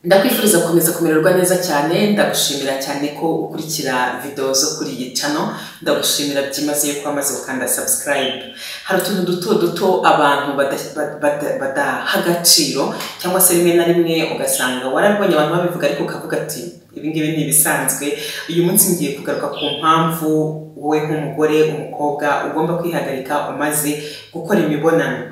Ndakwifuriza gukomeza kumererwa neza cyane. Ndagushimira cyane ko ukurikira video zo kuri iyi channel. Ndagushimira byimazeyo ko wamaze gukanda subscribe. Hari utuntu duto duto abantu badaha agaciro, cyangwa se rimwe na rimwe ugasanga warabibonye abantu babivuga ariko ukavuga ati ibi ngibi ni ibisanzwe. Uyu munsi ngiye kugaruka ku mpamvu wowe nk'umugore, umukobwa ugomba kwihagarika umaze gukora imibonano.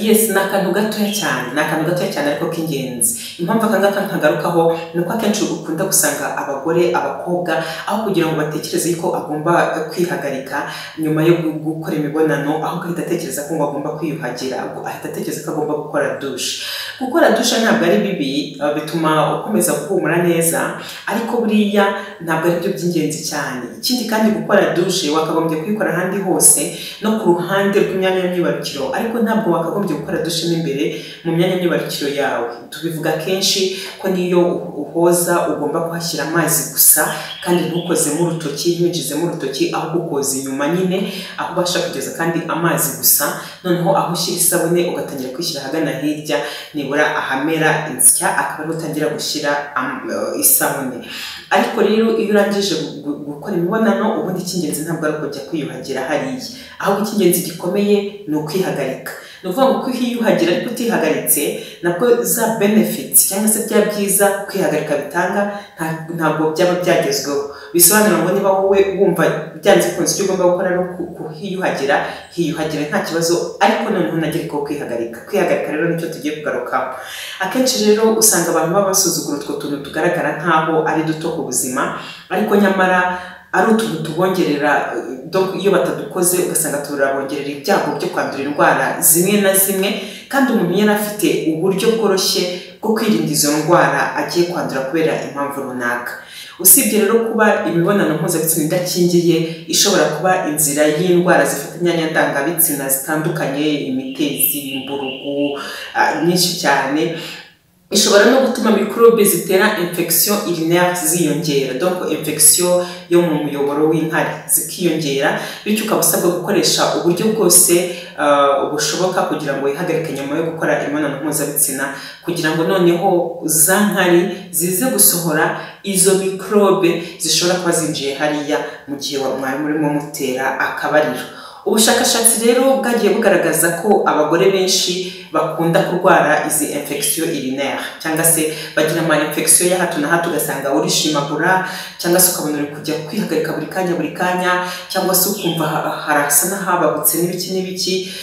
Yes, ni akantu gatoya cyane, ni akantu gatoya cyane ariko k'ingenzi. Impamvu aka ngaka nkagarukaho ni uko akenshi ukunda gusanga abagore, abakobwa, aho kugira ngo batekereze yuko agomba kwihagarika nyuma yo gukora imibonano, ahubwo ahita atekereza ko ngo agomba kwiyuhagira, ahita atekereza ko agomba gukora douche. Gukora douche ntabwo ari bibi, bituma ukomeza guhumura neza, ariko buriya ntabwo ari byo by'ingenzi cyane. Ikindi kandi, gukora douche wakagombye kuyikora ahandi hose no ku ruhande rw'imyanya y'imyibarukiro, ariko ntabwo wakagombye gukora douche mo imbere mu myanya y'imyibarukiro yawe. Tubivuga kenshi ko niyo uhoza ugomba kuhashyira amazi gusa, kandi ntukozemo urutoki, ntiwinjizemo urutoki, ahubwo ukoza inyuma nyine aho ubasha kugeza kandi amazi gusa. Noneho aho ushyira isabune ugatangira kwishyira ahagana hirya, nibura ahamera insya, akaba ariho utangira gushyira isabune. Ariko rero iyo urangije gukora imibonano, ubundi icy'ingenzi ntabwo ari ukujya kwiyuhagira hariya, ahubwo icy'ingenzi gikomeye ni ukwihagarika. Ni ukuvuga ngo kwiyuhagira ariko utihagaritse, nabwo za benefits cyangwa se bya byiza kwihagarika bitanga ntabwo byaba byagezweho. Bisobanura ngo niba wowe wumva byanze bikunze icyo ugomba gukora ari kuhiyuhagira, hiyuhagira nta kibazo, ariko noneho unagere ko kwihagarika. Kwihagarika rero nicyo tugiye kugarukaho. Akenshi rero usanga abantu baba basuzugura utwo tuntu tugaragara nk'aho ari duto ku buzima, ariko nyamara ari utuntu tubongerera. Donc iyo batadukoze ugasanga turabongerera ibyago byo kwandura indwara zimwe na zimwe, kandi umuntu yari afite uburyo bworoshye bwo kwirinda izo ndwara agiye kwandura kubera impamvu runaka. Usibye rero kuba imibonano mpuzabitsina idakingiye ishobora kuba inzira y'indwara zifata imyanya ndangabitsina zitandukanye, imitezi, imburugu, nyinshi cyane, ishobora no gutuma mikorobe zitera infection urinaire ziyongera, donc infection yo mu muyoboro w'inkari zikiyongera, bityo ukaba usabwa gukoresha uburyo bwose bushoboka kugira ngo wihagarike nyuma yo gukora imibonano mpuzabitsina, kugira ngo noneho za nkari zize gusohora izo mikorobe zishobora kuba zinjiye hariya mu gihe mwari murimo mutera akabariro. Ubushakashatsi rero bwagiye bugaragaza ko abagore benshi bakunda kurwara izi infection urinaire, cyangwa se bagira ama infection ya hato na hato, ugasanga urishimagura, cyangwa se ukabona uri kujya kwihagarika buri kanya buri kanya, cyangwa se ukumva harasa n'ahababutse n'ibiki n'ibiki.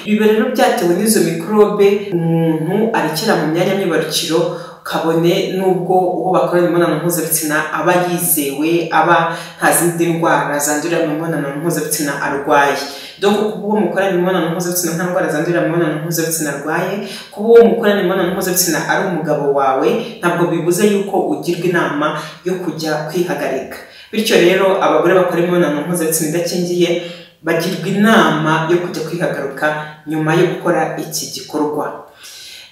Ibi rero byatewe n'izo mikorobe umuntu arekera mu myanya myibarukiro, kabone nubwo uwo bakorana imibonano mpuzabitsina aba yizewe, aba nta zindi ndwara zandurira mu mibonano mpuzabitsina arwaye. Donc kuba uwo mukorana imibonano mpuzabitsina nta ndwara zandurira mu mibonano mpuzabitsina arwaye, kuba uwo mukorana imibonano mpuzabitsina ari umugabo wawe, ntabwo bibuze yuko ugirwa inama yo kujya kwihagarika. Bityo rero abagore bakora imibonano mpuzabitsina idakingiye bagirwa inama yo kujya kwihagarika nyuma yo gukora iki gikorwa.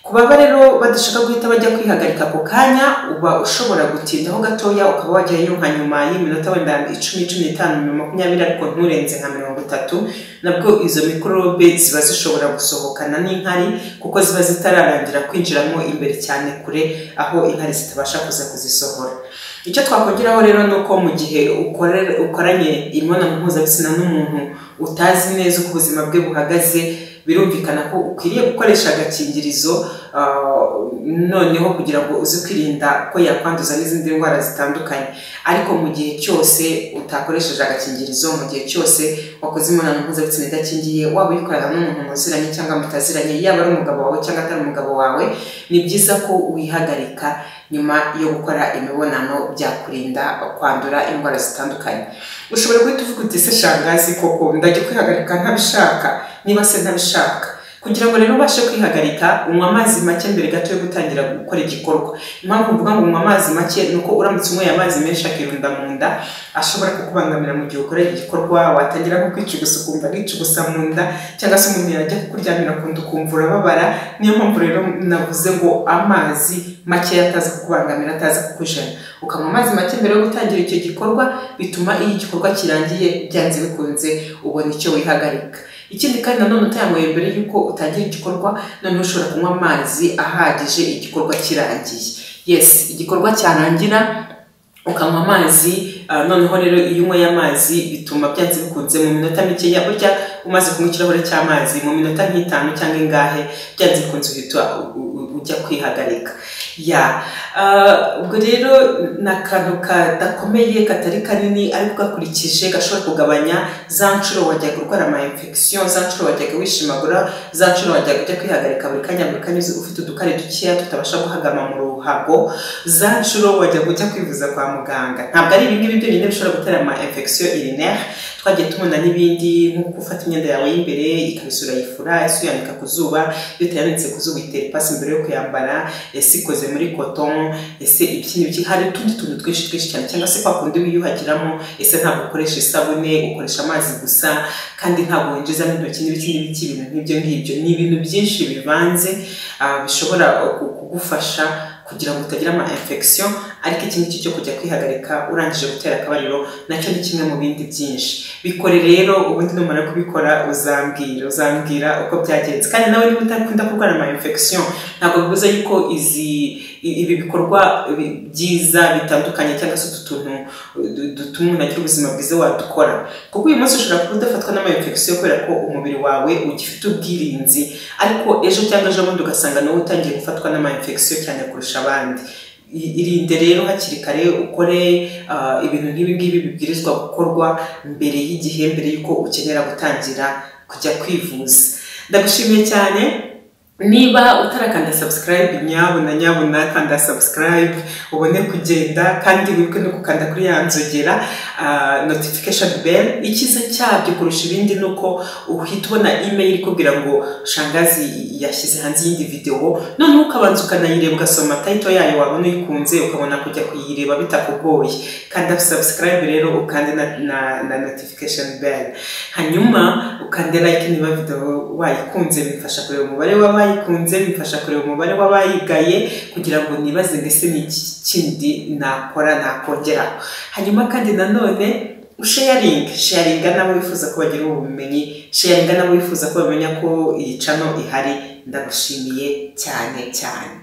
Ku baba rero badashaka guhita bajya kwihagarika ako kanya, uba ushobora gutindaho gatoya, ukaba wajyayo nka nyuma y'iminota wenda 10, 15, 20, ariko nturenze nka 30. Nabwo izo mikorobe ziba zishobora gusohokana n'inkari, kuko ziba zitararangira kwinjiramo imbere cyane kure aho inkari zitabasha kuza kuzisohora. Icyo twakongeraho rero ni uko mu gihe ukoranye imibonano mpuzabitsina n'umuntu utazi neza uko ubuzima bwe buhagaze, birumvikana ko ukwiriye gukoresha agakingirizo, noneho kugira ngo uze kwirinda ko yakwanduza n'izindi ndwara zitandukanye. Ariko mu gihe cyose utakoresheje agakingirizo, mu gihe cyose wakoze imibonano mpuzabitsina idakingiye, waba uyikorana n'umuntu muziranye cyangwa mutaziranye, yaba ari umugabo wawe cyangwa atari umugabo wawe, ni byiza ko wihagarika nyuma yo gukora imibonano, byakurinda kwandura indwara zitandukanye. Ushobora guhita uvuga uti: "Se shangazi, koko ndajya kwihagarika ntabishaka?" Niba se ntabishaka, kugira ngo rero ubashe kwihagarika, unywa amazi make mbere gato yo gutangira gukora igikorwa. Impamvu mvuga ngo unywa amazi make ni uko uramutse unyweye amazi menshi akirunda mu nda, ashobora kukubangamira mu gihe ukora igikorwa. Watangira nko kwicugusa ukumva wicugusa mu nda, cyangwa se umuntu yajya kukuryamira ku nda ukumva urababara. Niyo mpamvu rero navuze ngo amazi makeya ataza kukubangamira, ataza kukujena. Ukanywa amazi make mbere yo gutangira icyo gikorwa, bituma iyo igikorwa kirangiye byanze bikunze ubona icyo wihagarika. Ikindi kandi nanone utayanyweye mbere y'uko utangira igikorwa, noneho ushobora kunywa amazi ahagije igikorwa kirangiye. Yes, igikorwa cyarangira ukanywa amazi. Noneho rero iyo unyweye amazi bituma byanze bikunze mu minota mikeya, burya umaze kunywa ikirahure cy'amazi mu minota nk'itanu cyangwa ingahe, byanze bikunze uhita ujya kwihagarika. Ya, ubwo rero ni akantu kadakomeye, katari kanini, ariko gakurikije gashobora kugabanya za nshuro wajyaga urwara ama infection, za nshuro wajyaga wishimagura, za nshuro wajyaga ujya kwihagarika buri kanya buri kanya ufite udukari dukeya tutabasha guhagama mu ruhago, za nshuro wajyaga ujya kwivuza kwa muganga. Ntabwo ari ibi ngibi byonyine bishobora gutera ama infection urinaire, twagiye tubona n'ibindi nko gufata imyenda yawe y'imbere ikabisura yifura, ese uyanika ku zuba, iyo utayanitse ku zuba uyitera ipasi mbere yo kuyambara, ese ikoze muri coton, ese ibiki n'ibiki, hari utundi tuntu twinshi twinshi cyane, cyangwa se kwa kundi wiyuhagiramo, ese ntabwo ukoresha isabune, ukoresha amazi gusa kandi ntabwo winjizamo intoki n'ibiki n'ibiki, ibintu nk'ibyo ngibyo. Ni ibintu byinshi bivanze bishobora kugufasha kugira ngo utagira ama infection. Ariko iki ngiki cyo kujya kwihagarika urangije gutera akabariro nacyo ni kimwe mu bindi byinshi. Bikore rero, ubundi numara kubikora uzambwira uko byagenze. Kandi nawe niba utakunda kurwara ama infection, ntabwo bibuza yuko ibi bikorwa byiza bitandukanye cyangwa se utu tuntu dutuma umuntu agira ubuzima bwiza wadukora, kuko uyu munsi ushobora kuba udafatwa n'ama infection kubera ko umubiri wawe ugifite ubwirinzi, ariko ejo cyangwa ejo bundi ugasanga nawe utangiye gufatwa n'ama infection cyane kurusha abandi. Irinde rero hakiri kare, ukore ibintu nk'ibi ngibi bibwirizwa gukorwa mbere y'igihe, mbere y'uko ukenera gutangira kujya kwivuza. Ndagushimiye cyane. Niba utarakanda subscribe, nyabuna nyabuna kanda subscribe ubone kugenda, kandi wibuke no gukanda kuri ya nzogera, notification bell. Icyiza cyabyo kurusha ibindi ni uko uhita ubona email ikubwira ngo Shangazi yashyize hanze iyindi video, noneho ukabanza ukanayireba, ugasoma title yayo, wabona uyikunze ukabona kujya kuyireba bitakugoye. Kanda subscribe rero, ukande na notification bell, hanyuma ukande like niba video wayikunze. Bimfasha kureba umubare w'abayikunze, bimfasha kureba umubare w'abayigaye, kugira ngo nibaze mbese ni iki kindi nakora nakongeraho. Hanyuma kandi nanone usharinga, sharinga n'abo wifuza ko bagira ubumenyi, sharinga n'abo wifuza ko bamenya ko iyi channel ihari. Ndagushimiye cyane cyane.